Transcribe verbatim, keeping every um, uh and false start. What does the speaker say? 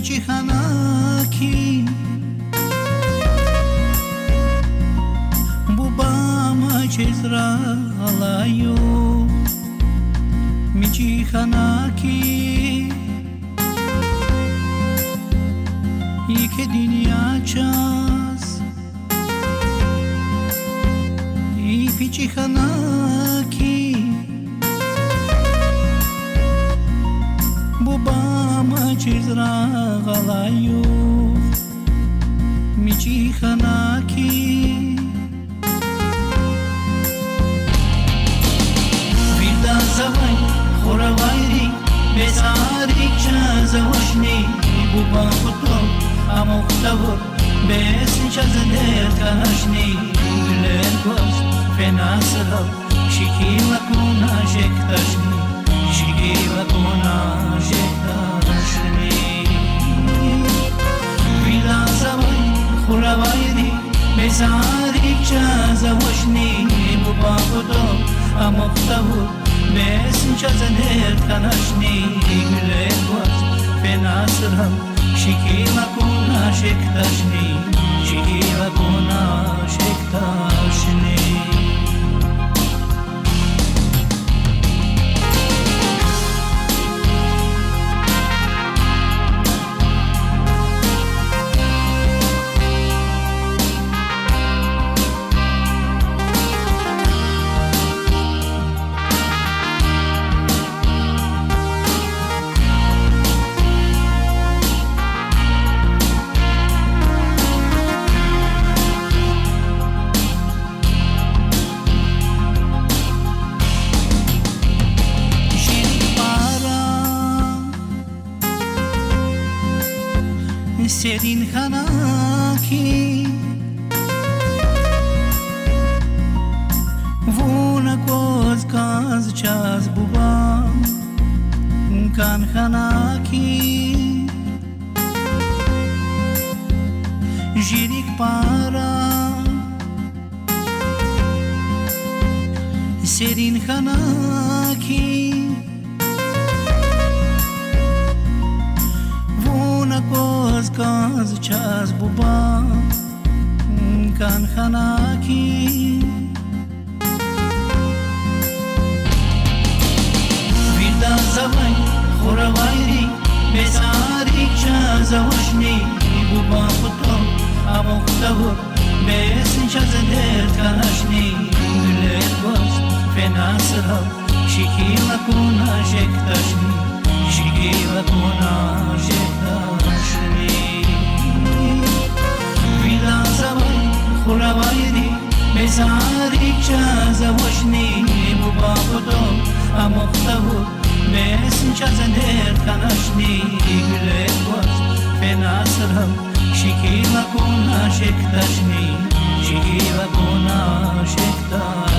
Мичӏи хьана хьи, буба, ам чизра гъалай югъ. Мичӏи хьана хьи, еке дуьнья чаз. И пичӏи хьана хьи, буба, ам чизра гъалай югъ. Мичӏи хьана хьи, вирдан завай хуравайрик, бесарик чаз авачни, буба, кутур, амукь тавур, бес чаз дерт хьаначни, гуьлер гваз фена срал, шикил акуна жехдачни, шикил акуна жехдачни. Вирдан завай хуравайрик, бесарик чаз авачни, буба, кутур, амукь тавур, бес чаз дерт хьаначни, гуьлер гваз фена срал, шикил акуна жехдачни, шикил акуна жехдачни. Жирик пара серин хьана хьи, вун акваз кӀанз чаз, буба, кӀан хьана хьи. Жирик пара серин хьана хьи, вун акваз кӀанз чаз, буба, кӀан хьана хьи. Вирдан завай хуравайрик, бесарик чаз авачни, буба, кутур, амукь тавур, бес чаз дерт хьаначни, гуьлер гваз фена срал, шикил акуна жехдачни, шикил акуна жехдачни. Вирдан завай хуравайрик, бесарик чаз авачни, буба, кутур, амукь тавур, бес чаз дерт хьаначни, гуьлер гваз фена срал, шикил акуна жехдачни, шикил акуна жехдачни.